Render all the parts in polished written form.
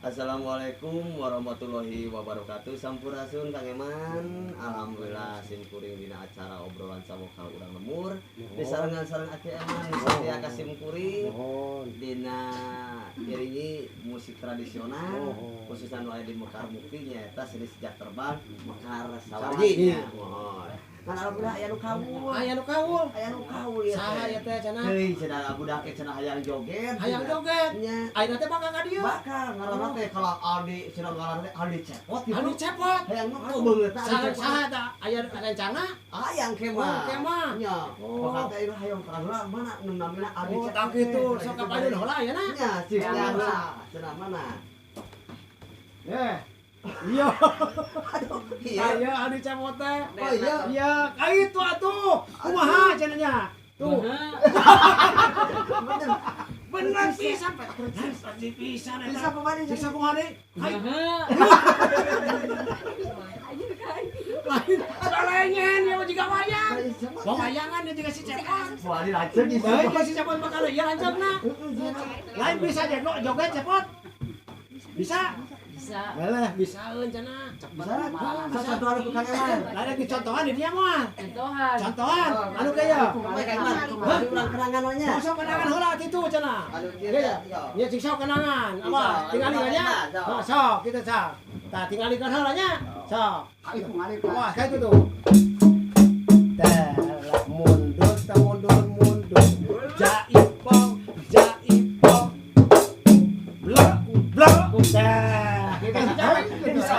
Assalamualaikum warahmatullahi wabarakatuh. Sampurasun, Kang Eman. Alhamdulillah, sim kuring dina acara obrolan sawokal urang lembur disarengan sareng Aki Eman setia ka sim kuring. Mohon. Dina iringi musik tradisional, Mohon. Khususnya nu aya di Mekar Mukti, nyaeta seni sejak terbang Mekar Sawargi. Sawargi. Mohon. Kan alhamdulillah aya nu kawul. Aya nu kawul. Aya nu kawul ya. Saha ya teh cenah? Heuy, cenah budak teh cenah hayang joget. Hayang joget. Nya. Ayeuna teh bakal ka dieu. Bakal ngaranna teh kalau Aldi cenah ngaranna teh Aldi Cepot gitu. Anu cepot. Hayang mah kok beungeut Aldi Saha Cepot. Saha ta aya rencana? Hayang ke Oh, mah. ke mah. Nya. Oh. Bakal teh ieu hayang karena mana nu namina Aldi Oh, Cepot. tah kitu. Sok ka payun heula ayeuna. Nya, cik nya cenah mana? Eh. Iya. Aduh, iya. Aya anu cepot teh. Oh iya. Iya, ka itu atuh. Kumaha cenah nya? Tuh. Bener. Bener pisan, Pak. Persis pisan eta. Bisa kumaha? Bisa kumaha deui? Hai. Kumaha? Lain salenyen ya jiga wayang. Wayangan ya jiga si cepot. Wah, di lanceuk gitu. Baik si cepot bakal ieu lanceukna. Lain bisa jago joget cepot. Bisa? Bisa. Boleh, bisaeun cenah. Bisa. Sok contohan ku Kang Eman. Lain dicontohan di dia moal. Contohan. Contohan, anu kaya. Kumaha, Kang Eman? Kumaha urang kenangan we nya? Sok kenangan heula kitu cenah. Aduh, kieu Iya, ya. ya cik sok kenangan. Apa? Bisa. Tingali nya. Sok. Oh, sok kita sok. Tah tingalikeun heula nya. Sok. Wah, kayak itu tuh. Tah, mundur, tah mundur, mundur. Jaipong, jaipong. Blek, blek. Tah, kita bisa.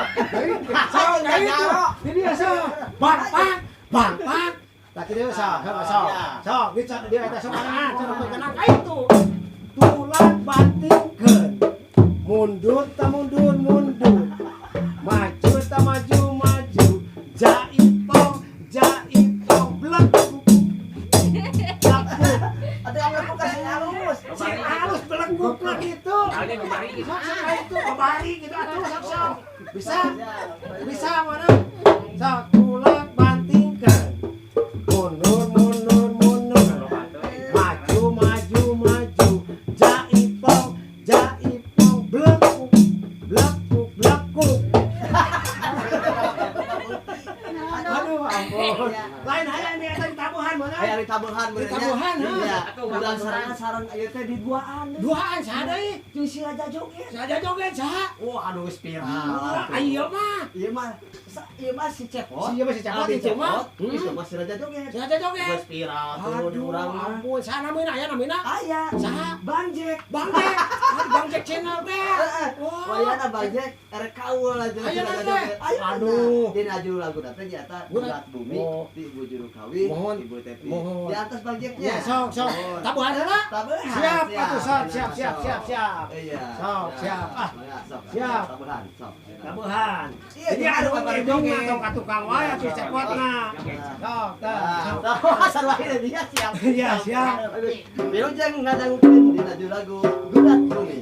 Sok, kayak itu. Ini dia sok. Bang, bang, bang, bang. Tah kita sok, sok, sok. Sok, bisa dia eta sok kenangan, sok kenangan kayak itu. Tulang bantingkeun. Mundur ta mundur mundur. Maju ta maju maju. Jaipong, jaipong, blek. Blekuk. Atuh yang lekuk kasih halus. Sing halus belengkuk lah gitu. Sok sok kayak itu, babari gitu atuh sok sok. Bisa? Bisa mana? Sok tulak bantingkeun. Mundur mundur mundur. Maju maju maju. Jaipong, jaipong, blekuk. Blekuk, blekuk. Aduh, ampun. Lain hayang di eta ditabuhan mana? Hayang ditabuhan bener nya. Ditabuhan, ha. Iya. Urang sarangan sareng ieu teh di duaan. Duaan saha deui? Jeung si Raja Joget. Saja joget saha? Wah, aduh geus viral. Oh, ayo mah. Ieu mah ieu mah si Cepot. Si ieu mah si Cepot, Aldi itu mah. Cepot. Itu mah si Raja Joget. Saja joget. Geus viral tuh di Aduh, urang mah. ampun, saha namina aya namina? Aya. Saha? Bang Jack. Bang Jack. Aduh, Bang Jack channel teh. Heeh. Wah. Wayana Bang Jack erek kaul aja si Ayeuna Raja teh. Joget. Ayeuna. Aduh. Dina judul lagu teh nyata Gurat. Gurat Bumi Oh. di Ibu Juru Kawin, Mohon. Ibu Tepi. Mohon. Di atas Bang Jacknya. Ya, sok, sok. Mohon. Tabuhan heula. Tabuhan. Siap, atuh sok, siap, siap, siap, siap. Iya. Sok, siap. Ah. Mangga, sok. Siap. Tabuhan, sok. Tabuhan. Iya, Jadi jangan anu lupa ngedong joget. atau ka tukang wae atuh cepotna. Sok, tah. Nah, Sok. sarua dia siap. Iya, siap. Wilujeng ngadangukeun dina judul lagu Gurat Bumi.